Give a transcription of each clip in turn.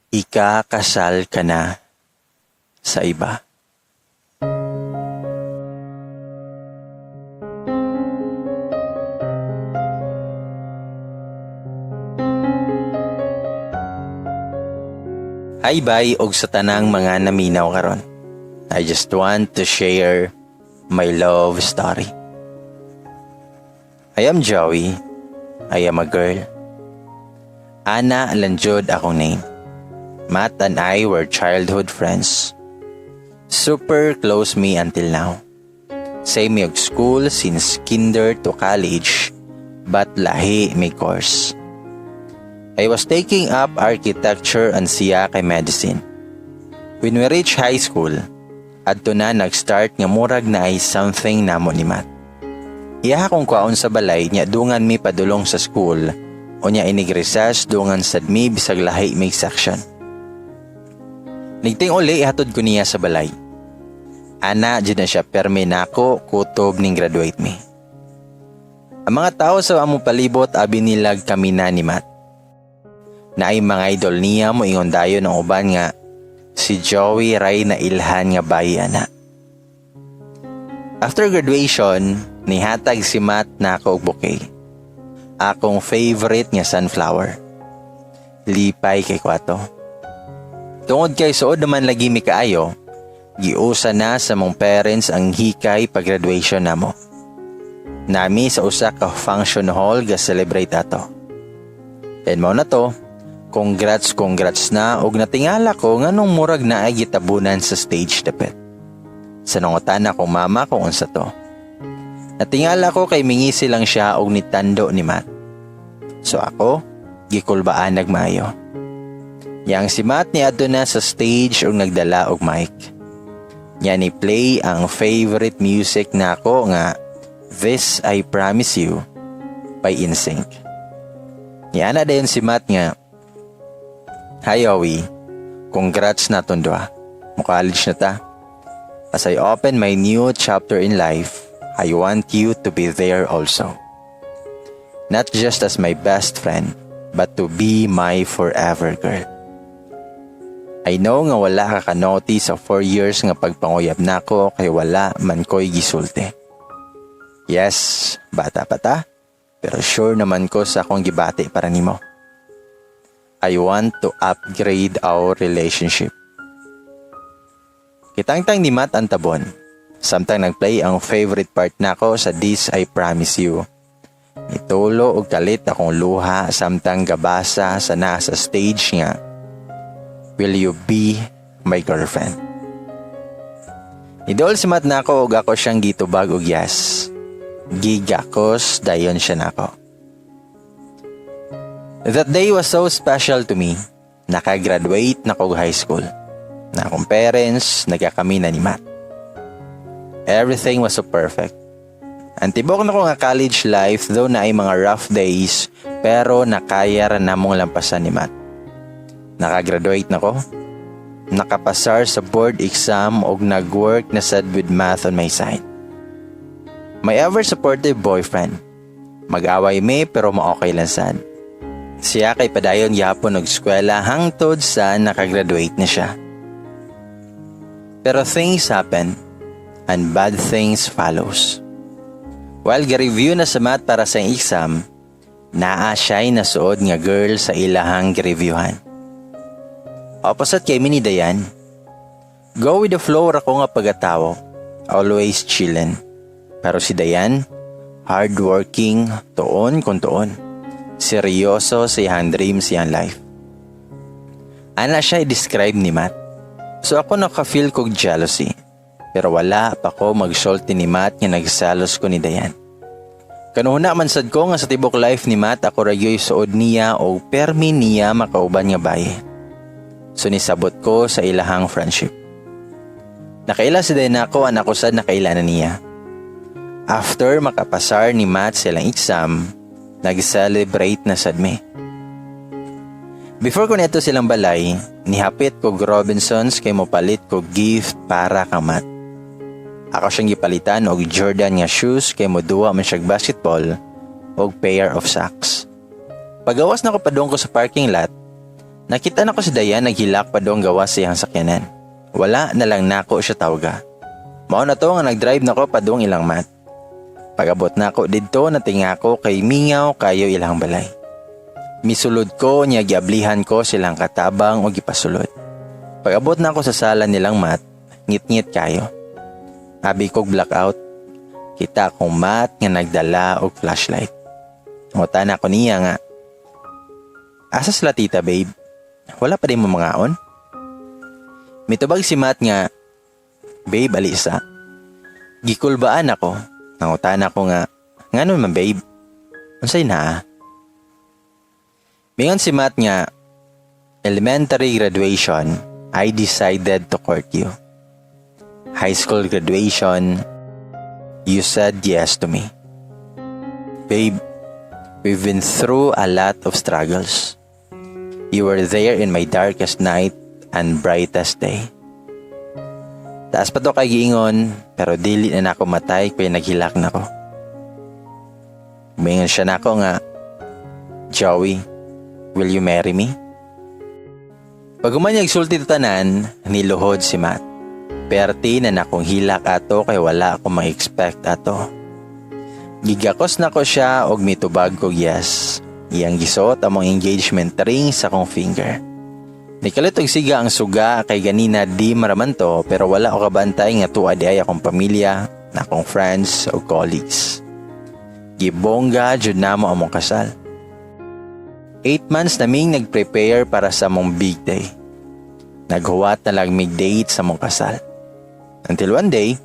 Ikakasal ka na sa iba. Hi bye og sa tanang mga naminaw karon. I just want to share my love story. I am Joey. I am a girl. Ana lang jud akong name. Matt and I were childhood friends. Super close me until now. Same mi og school since kinder to college, but lahi mi course. I was taking up architecture and siya kay medicine. When we reach high school, adto na nag-start nga murag na ay something namo ni Matt. Iya akong kwaon sa balay nya dungan mi padulong sa school o nya inig recess dungan sad mi bisag lahi mig section. Nigting uli ihatod ko niya sa balay. Ana jud na siya permi nako kutob ning graduate mi. Ang mga tao sa among palibot abi nilag kami na ni Matt. Naay mga idol niya mo ingon dayon ang uban nga si Joey ray na ilhan nga bayi ana. After graduation, nihatag si Matt nako og bouquet. Akong favorite nga sunflower. Lipay kay ko ato. Tungod kay suod naman lagi mi kaayo, giusa na sa mong parents ang hikay pag-graduation namo. Nami sa usa ka function hall ga celebrate ato. Then mao na to, congrats congrats na og natingala ko nganong murag naay gitabunan sa stage dapit. Sa nangutan akong mama kung unsa to. Natingala ko kay mingisi lang siya og nitando ni Matt. So ako, gikulbaan nagmayo. Yang si Matt niadto na sa stage og nagdala og mic. Nya ni play ang favorite music nako nga This I Promise You by NSYNC. Niana dayon si Matt nga, "Hi Owie, congrats na tong duha. Mo-college na ta. As I open my new chapter in life, I want you to be there also. Not just as my best friend, but to be my forever girl. I know nga wala ka ka-notice sa 4 years nga pagpanguyab nako kay wala man ko'y gisulti. Yes, bata pa ta, pero sure naman ko sa akong gibati para nimo. I want to upgrade our relationship." Gitangtang ni Matt ang tabon. Samtang nagplay ang favorite part nako sa This I Promise You. Nitulo og kalit akong luha samtang gabasa sa nasa stage nga, "Will you be my girlfriend?" Niduol si Matt nako og ako siyang gitubag og yes. Gigakos dayon siya nako. That day was so special to me. Nakagraduate na kog high school. Na akong parents, nagkakami na ni Matt. Everything was so perfect. Ang tibok na ko nga college life, though na ay mga rough days, pero nakaya ra namong lampasan ni Matt. Nakagraduate na ko. Nakapasar sa board exam og nag-work na sad with Matt on my side. My ever supportive boyfriend. Mag-away mi pero ma-okay lang sad. Siya kay padayon gyapon og eskwela hangtod sa nakagraduate na siya. Pero things happen and bad things follows. While ga-review na sa Matt para sa exam, naa siya'y nasuod nga girl sa ilahang gi-reviewhan. Opposite kay mi ni Dayan. Go with the flow ra ko nga pagatawo. Always chillin'. Pero si Dayan, hardworking, tuon kung tuon. Seryoso sa iyang dreams, iyang life. Ana siya i-describe ni Matt. So ako naka-feel kog jealousy. Pero wala pa ko magsulti ni Matt nga nagsalos ko ni Dayan. Kanuhuna man sad ko nga sa tibok life ni Matt ako ra gyoy suod niya o permi niya makauban nga baye. So nisabot ko sa ilahang friendship. Nakaila si Dayan ako, anak ko sad nakaila na niya. After makapasar ni Matt sa ilang exam, nag-celebrate na sad mi. Before ko neto silang balay, nihapit ko Robinsons kay mopalit ko gift para kang Matt. Ako siyang gipalitan og Jordan nga shoes kay moduwa man siyag basketball og pair of socks. Pagawas na ko padung ko sa parking lot, Nakita nako si Dayan naghilak padong gawas sa iyang sakyanan. Wala na lang nako siya tawga. Mao na to nga nag-drive nako padong ilang mat. Pag-abot nako didto, natinga ko kay mingaw kayo ilang balay. Misulod ko niya, giablihan ko silang katabang o gipasulod. Pag-abot nako sa sala nilang mat, ngit-ngit kayo. Abi kog blackout. Kita akong mat nga nagdala og flashlight. Ngutana ko niya nga, "Asa sila tita, babe? Wala pa diay mo mangaon?" Mitubag si Matt nga, "Babe, alisa." Gikulbaan ako. Nangutana ko nga, "Ngano man, babe? Unsay naa?" Mingon si Matt nga, "Elementary graduation, I decided to court you. High school graduation, you said yes to me. Babe, we've been through a lot of struggles. You were there in my darkest night and brightest day." Taas pa to kay giingon, pero dili na nako matay kay naghilak na ko. Mingon siya nako nga, "Joey, will you marry me?" Pag human sulti tanan, niluhod si Matt. Perti na nakong hilak ato kay wala ako ma-expect ato. Gigakos nako siya og mitubag kog yes. Iyang gisuot among engagement ring sa akong finger. Nikalit og siga ang suga kay ganina di maraman to, pero wala ko kabantay nga tuwa di ay akong pamilya, akong friends o colleagues. Gibongga jud namo among kasal. 8 months naming nag-prepare para sa among big day. Naghuwat na lang mig date sa among kasal. Until one day,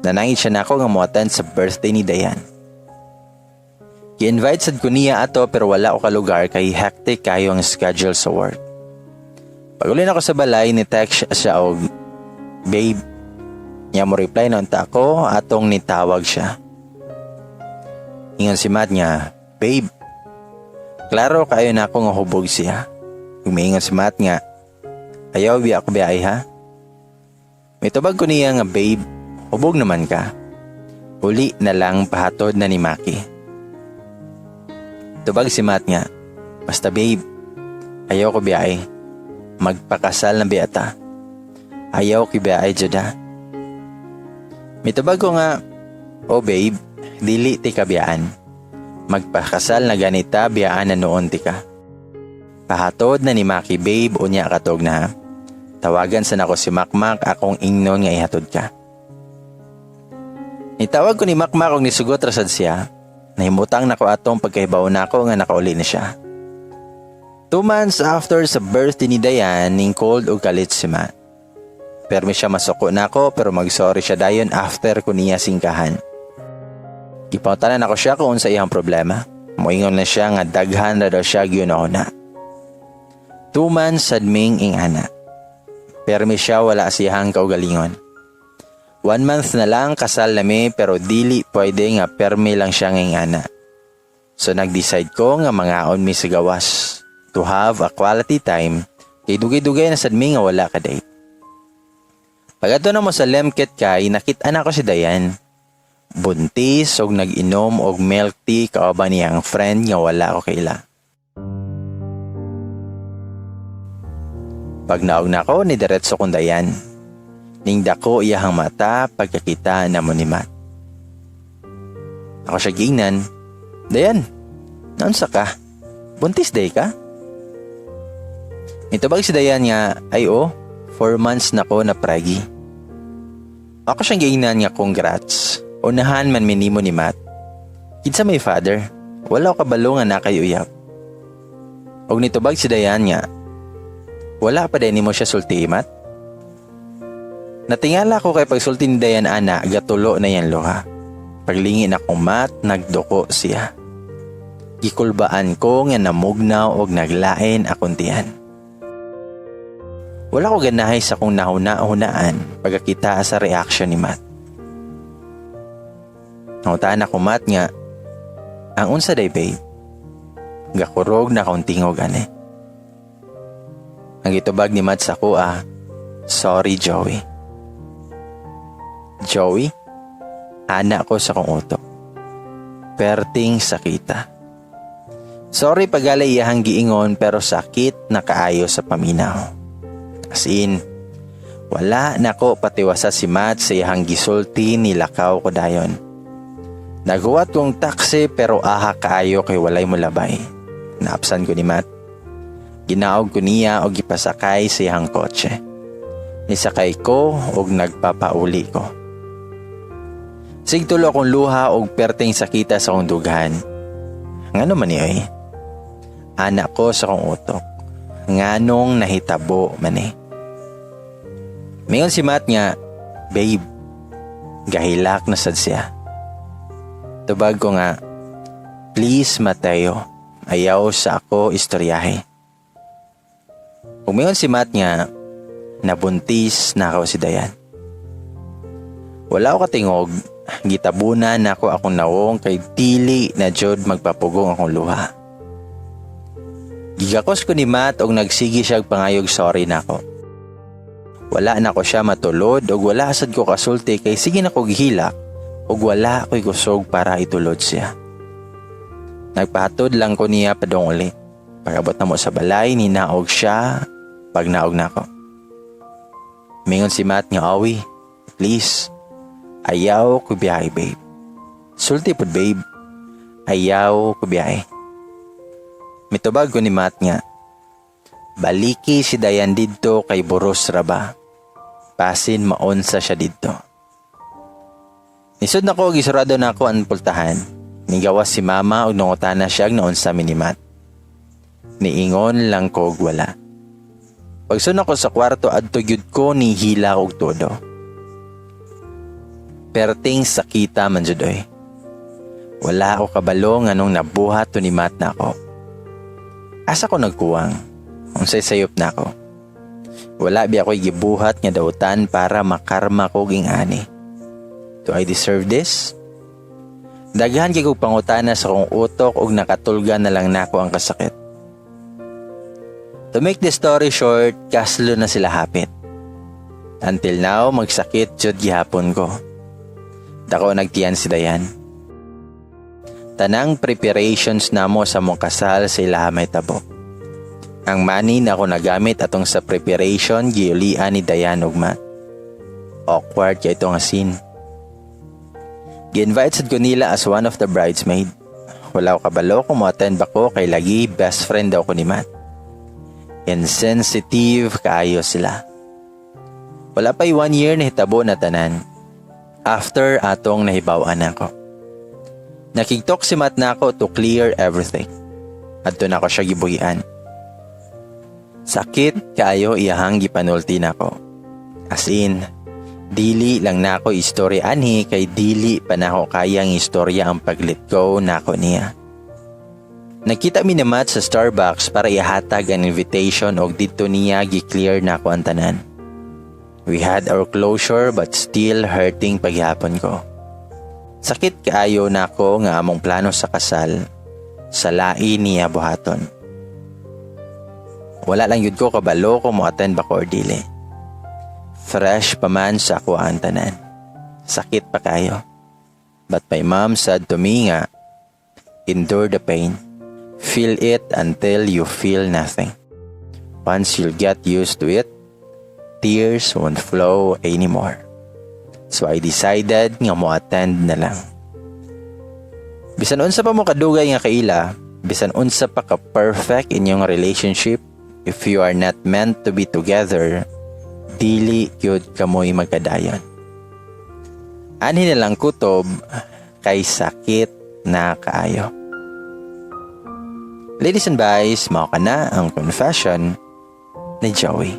nanangit siya nako nga mo-attend sa birthday ni Dayan. Gi-invite sad ko niya ato pero wala ko kalugar kay hectic kayo ang schedule sa work. Pag-uli nako sa balay, ni text siya og, "Babe." Niya mo reply na unta ako atong nitawag siya. Ingon si Matt nga, "Babe." Klaro kayo na ako nga hubog siya. Umiingon si Matt nga, "Ayaw biya ako biyay ha." Mitubag ko niya nga, "Babe, hubog naman ka. Uli na lang, pahatod na ni Maki." Tubag si Matt nga, "Basta babe, ayaw ko biyay. Magpakasal na biyata. Ayaw ki biyay jud ha." Mitubag ko nga, "Oh babe, dili ti kabiyaan. Magpakasal na ganita, biyaan na noon ti ka. Pahatod na ni Maki, babe, unya katog na ha. Tawagan sa nako si Makmak, akong ingnon nga ihatod ka." Nitawag ko ni Makmak og nisugot ra sad siya. Nahimutang nako atong pagkahibaw nako nga nakauli na siya. 2 months after sa birthday ni Dayan, ning cold og kalit si Matt. Permi siya masuko nako pero mag-sorry siya dayon after ko niya singkahan. Gipangutanan nako siya kung unsa iyang problema. Moingon na siya nga daghan na daw siya gyunahuna. 2 months sad ming ingana. Permi siya wala siyang kaugalingon. One month na lang kasal nami pero dili pwede nga permi lang siya ngingana. So nag-decide ko nga mangaon mi sa gawas to have a quality time kay dugay-dugay na sad mi nga wala ka date. Pag-adto namo sa Lemket kay nakita na ko si Dayan. Buntis og nag-inom og milk tea kauban niyang friend nga wala ko kaila. Pag naog na ko, ni diretso kong Dayan. Ning dako iyahang mata pagkakita namo ni Matt. Ako siya gingnan, "Dayan, naunsa ka? Buntis diay ka?" Mitubag si Dayan nga, "Ay oh, 4 months na ko na pregi." Ako siyang giingnan nga, "Congrats. Unahan man minimo ni Matt. Kinsa may father? Wala ko kabalo nga na kay uyab." Og nitubag si Dayan nga, "Wala pa din nimo siya sulti, Matt?" Natingala ko kay pagsulti ni Dayan ana, gatulo na yan luha. Paglingi na kong Matt, nagduko siya. Gikulbaan ko nga namugnaw og naglain akong tiyan. Wala ko ganahay sa kong nahuna-hunaan pagkakita sa reaction ni Matt. Nangutaan ako Matt nga, "Ang unsa day, babe? Gakurog na akong tingog ane." Ang gitubag ni Matt sa ko ah, "Sorry, Joey." "Joey?" Ana ko sa kong utok. Perting sakita. Sorry pagali iyahang giingon, pero sakit na kaayo sa paminaw. As in, wala nako patiwasa si Matt sa iyahang gisulti, nilakaw ko dayon. Naghuwat kong taxi pero aha kaayo kay walay molabay. Naapsan ko ni Matt. Ginaog ko niya og gipasakay sa iyahang kotse. Nisakay ko og nagpapauli ko. Sigtulo akong luha og perting sakita sa akong dughan. Ngano man ni oy? Ana ko sa akong utok. Nganong nahitabo man eh? Mingon si Matt nga, "Babe, gahilak na sad siya." Tubag ko nga, "Please, Mateo, ayaw sa ako istoryahe." Ug mingon si Matt nga, nabuntis na ako si Dayan. Wala ko katingog, gitabunan nako akong nawong kay dili na jud magpapugong akong luha. Gigakos ko ni Matt og nagsigi siya og pangayog sorry nako. Wala na ko siya matulod og wala sad ko kasulti kay sige na ko gihilak ug wala ko'y kusog para itulod siya. Nagpahatod lang ko niya padong uli. Pag-abot na mo sa balay, ninaog siya pag naog nako. Mingon si Matt nga, "Awi, please, ayaw ko biyahe, babe. Sulti pod, babe, ayaw ko biyahe." Mitubag ko ni Matt nga, "Baliki si Dayan didto kay buros ra ba. Basin maunsa siya didto." Nisod nako, gisurado nako ang pultahan. Nigawas si mama ug nangutana siya og naunsa mi ni Matt. Niingon lang ko og wala. Pagsud nako sa kwarto, adto gyud ko nihilak og todo. Perting sakita man jud oy. Wala ako kabalo nganong nabuhat to ni Matt nako. Asa ko nagkuwang? Unsay sayop nako? Wala biya ako'y gibuhat nga dautan para makarma ko ging ani. Do I deserve this? Daghan kay kog pangutana sa akong utok ug nakatulga na lang nako ang kasakit. To make the story short, kaslo na sila hapit. Until now, magsakit jud gihapon ko. Dako nagtiyan si Dayan. Tanang preparations namo sa mong kasal sa ilaha may tabo. Ang money na ako nagamit atong sa preparation, giulian ni Dayan ug Matt. Awkward kay ito nga scene. Gi-invite sad ko nila as one of the bridesmaid. Wala ko kabalo kung mo-attend ba ko kay lagi best friend daw ko ni Matt. Insensitive kaayo sila. Wala pa'y one year na hitabo na tanan. After atong nahibaw-an ako. Nakigtalk si Matt nako to clear everything. Adto nako siya gibuhian. Sakit kaayo iyahang gipanulti nako. As in, dili lang nako istorya anhi kay dili pa nako kayang istorya ang pag-let go nako niya. Nagkita mi ni Matt sa Starbucks para ihatag ang invitation og didto niya gi-clear nako ang tanan. We had our closure but still hurting paghapon ko. Sakit kaayo nako nga among plano sa kasal sa lain niya buhaton. Wala lang yun ko kabalo kung mo-attend ba ko or dili. Fresh pa man sa ako ang tanan. Sakit pa kayo. But my mom said to me nga, "Endure the pain. Feel it until you feel nothing. Once you'll get used to it, tears won't flow anymore." So I decided nga mo attend na lang. Bisan unsa pa mo kadugay nga kaila, bisan unsa pa ka perfect inyong relationship, if you are not meant to be together, dili gyud kamoy magkadayon. Anhi na lang kutob kay sakit na kaayo. Ladies and guys, mao kana ang confession ni Joey.